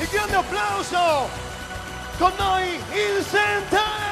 Il grande applauso con noi il Sentales!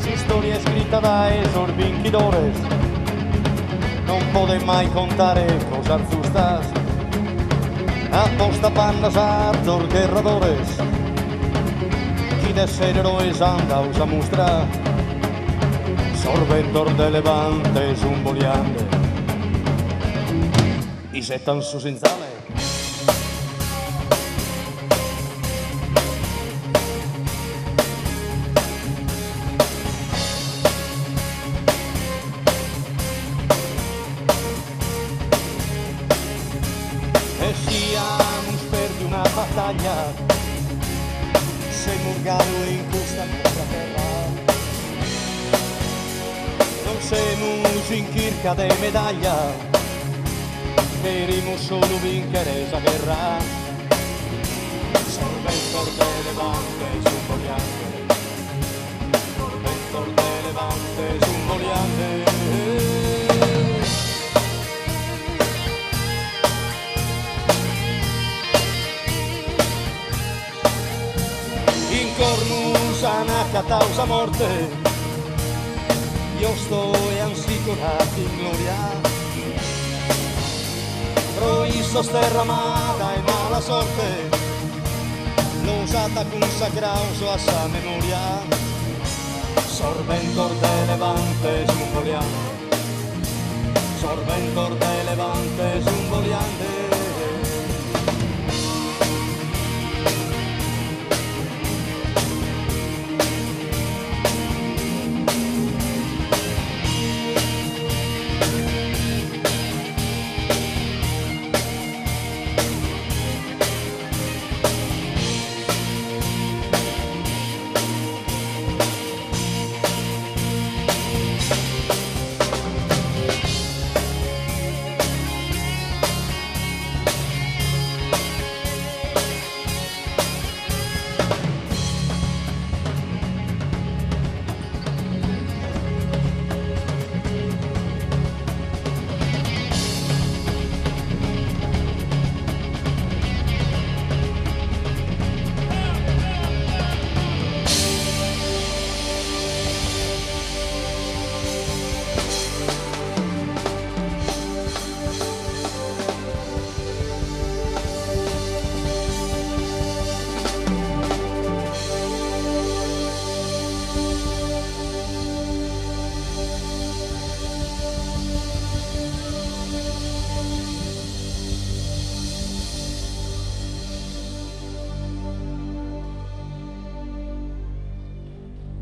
S'istoria iscrita dae sos binchidores non podet mai contare cosas zustas, aposta b'ant sardos gherradores chi d'essere eroes an dau sa mustra. Sos bentos de levante sun boliande, isetan su sinzale. E si amus perdiu una bataglia, semus galu in custa nostra terra. Non semus in chirca de medaglia, cherimus solu binchere sa gherra. Sos bentos de levante sun boliande, sos bentos de levante sun boliande. In Cornus an acatau sa morte, Josto e Amsicora chin gloria, pro issos terra amada e mala sorte, los at cunsacraos a sa memoria. Sos bentos de levante sun boliande, sos bentos de levante sun boliande.